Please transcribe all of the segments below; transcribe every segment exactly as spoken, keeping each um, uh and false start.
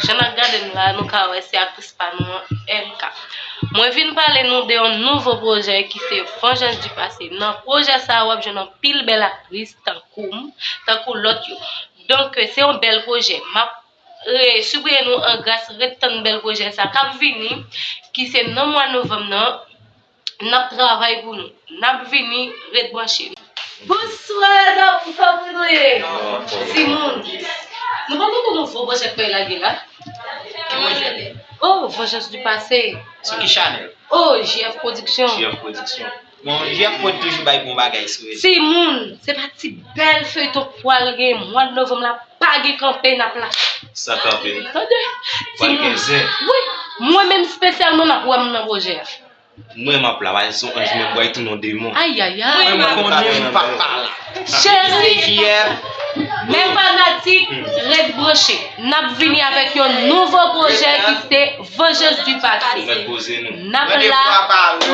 Jan n ap gade m la, nou ka wè se aktris pa nou an, M K. Mwen vin pale nou de yon nouvo pwojè ki se Vengeance du Passé. Nan pwojè sa a, w ap jwenn anpil bèl aktris tankou m, tankou lòt yo. Donk, se yon bèl pwojè. M ap re-, sipriye nou an gras, ret tann bèl pwojè sa k ap vini, ki se nan mwa novanm nan. N ap travay pou nou. N ap vini, ret branche. Bonswa, zanmi, kòman nou ye? Timoun, nou pa konn nouvo pwojè k pral lage la? Ki pwojè? Oh, Vengeance du Passé. Sou ki chanèl? Oh, J F Production. J F Production. Bon, J F Prod toujou bay bon bagay sou rezo. Timoun, se pa ti bèl feyton k pral gen mwa novanm la, pa gen kanpe, n ap la. San kanpe. Tande? Pral gen zen. Wi, mwen menm espesyalman n ap wè m nan pwojè a. Mwen m ap la, pa sou anj, mwen bway tou non demon. Ayayay. Mwen, mwen konnen m pa pale. Cheri, men fanatik, ret branche. N ap vini avèk yon nouvo pwojè ki se Vengeance du Passé. N ap la,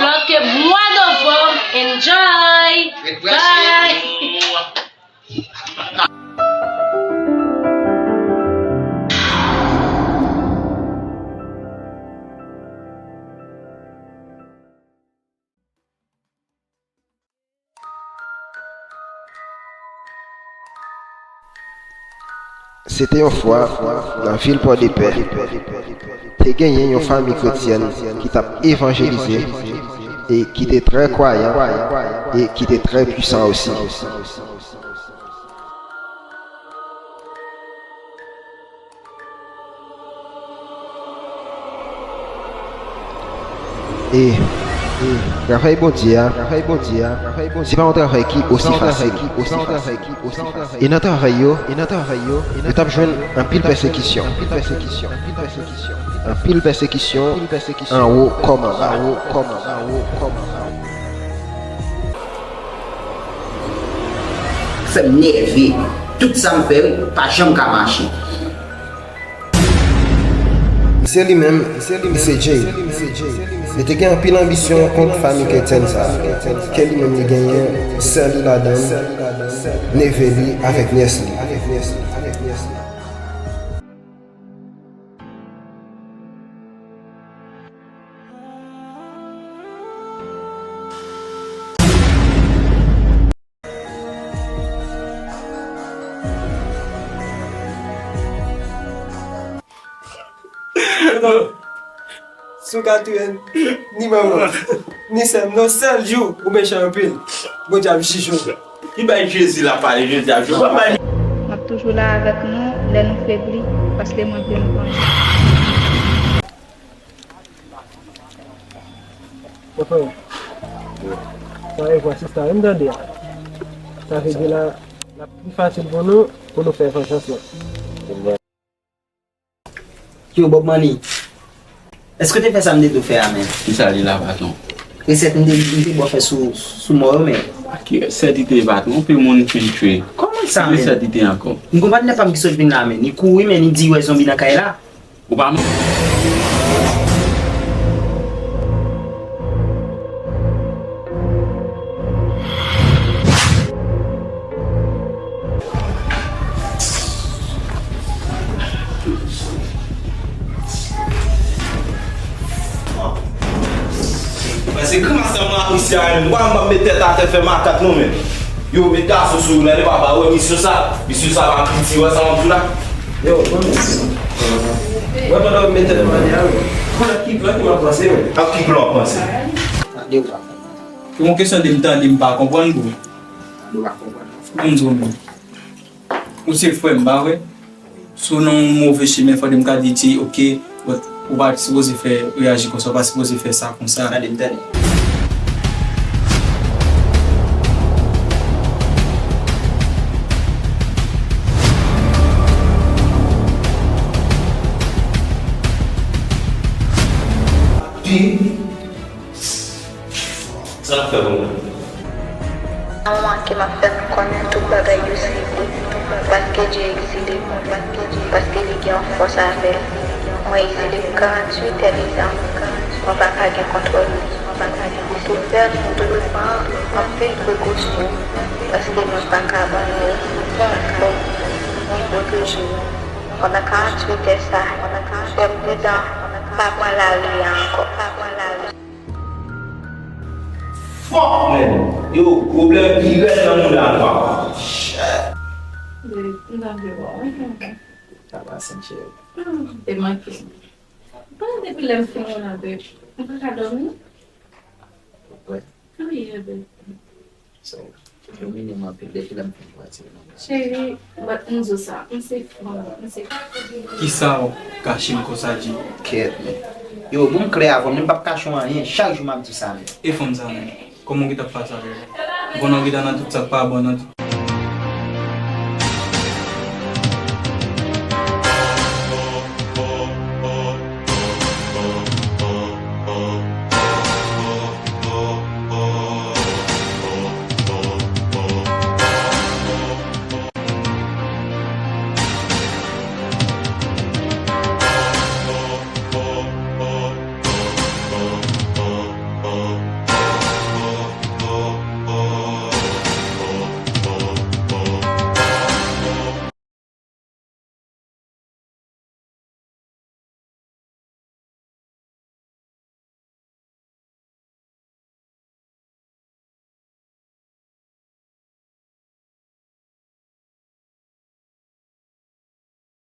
lòt ke mwa novanm. Enjoy. Bye. Se te yon fwa, nan vil Pòdepè, te genyen yon fanmi kretyèn ki t ap evanjelize e ki te trè kwayan e ki te trè pwisan osi. E, e, travay Bondye a, travay Bondye a, travay Bondye a, se pa yon travay ki osi fasil. E nan travay yo, e nan travay yo, yo t ap jwenn anpil pèsekisyon, anpil pèsekisyon, anpil pèsekisyon, anpil pèsekisyon, anwo kòm anba, anwo kòm anba, anwo kòm anba. Fè m nève. Tout sa m fè, wi, pa janm ka mache. Misye li menm, li se Jay. Li te gen anpil anbisyon kont fanmi kretyèn sa a, ke li menm li genyen sè li ladan l, neve li avèk nyès li. Si w ka touye m, ni manman m, ni sè m, nan yon sèl jou, ou mechan anpil. Bondye ap jije w. Ki bay Jezi l ap pale jodi a? Jodi a bay. M ap toujou la avèk nou lè nou febli, paske mwen vle nou vanje. Mwen frè, sa e vwa sista wi m tande a. Sa vle di la, l ap pi fasil pou nou, pou nou fè vanjans lan. Yo, Bob Marley, èske w te fè sa m te di w fè a menm? Kisa li la, patwon? Resèt m te, m te ba w fè sou, sou mò yo, men. Ki resèt li te, patwon? Anpil moun fin tchwe. Kòman sa, men? Ki resèt li te ankò? M gon patnè pa m ki sot vin la, men. Li kouri, men li di wè zonbi nan kay la. Ou pa manti. Mwen se grimas sa mwen ap isi a menm. Ou pa wè m p ap met tèt atè fè makak non men. Yo, met gason sou ou, lè nou pa ba wè misyon sa, misyon sa pa piti, wè sa m ap di w la. Yo, mwen menm. Wè pandan w met tèt mwen atè a wi. Konnen ki plan ki m ap panse menm. Ak ki plan w ap panse? Tande w pa konprann. Se yon kesyon de m tande m pa konprann bro. Tande w pa konprann. Fò m di w menm. Ou se frè m, pa vre? Si w nan yon move chimen, fò de m ka di ti, oke, ou pa sipoze fè reyaji konsa, ou pa sipoze fè sa konsa. Tande m, tande. Sa n ap fè pou mwen? Nan moman ke m ap fè nou konnen tout bagay yo se vre, paske Dye egzile m, paske li gen yon fòs avè l. Mwen egzile pou karanntuit è de tan. Mwen pa ka gen kontwòl li. Pou tout pèn, ou dwe pran anpil prekosyon, paske mwen pa ka ban nou okenn kò ni pwoteje nou. Pandan karanntuit è sa, fè m pridan, pa pran lari a ankò. Fuck, man! Yo, pwoblèm pi rèd nan mond la, kwa. Babe, m ta vle wè w. Sa pase, cheri. Te manke. Pandan depi lè m fin wè w la, babe, m pa ka dòmi. Wè. Wi, babe. So, domine m anpil depi lè m fin pati. Cheri, but m di w sa, m se fanm, m se Kisa w kache m konsa, Jimmy? Kèt, men. Yo, bon, m klè avè w, men m p ap kache w anyen. Chak jou m ap di w sa, men. E fanm sa menm, kòman w gentan pase avè l? M konnen w gentan nan tout sa k pa bon, nan tout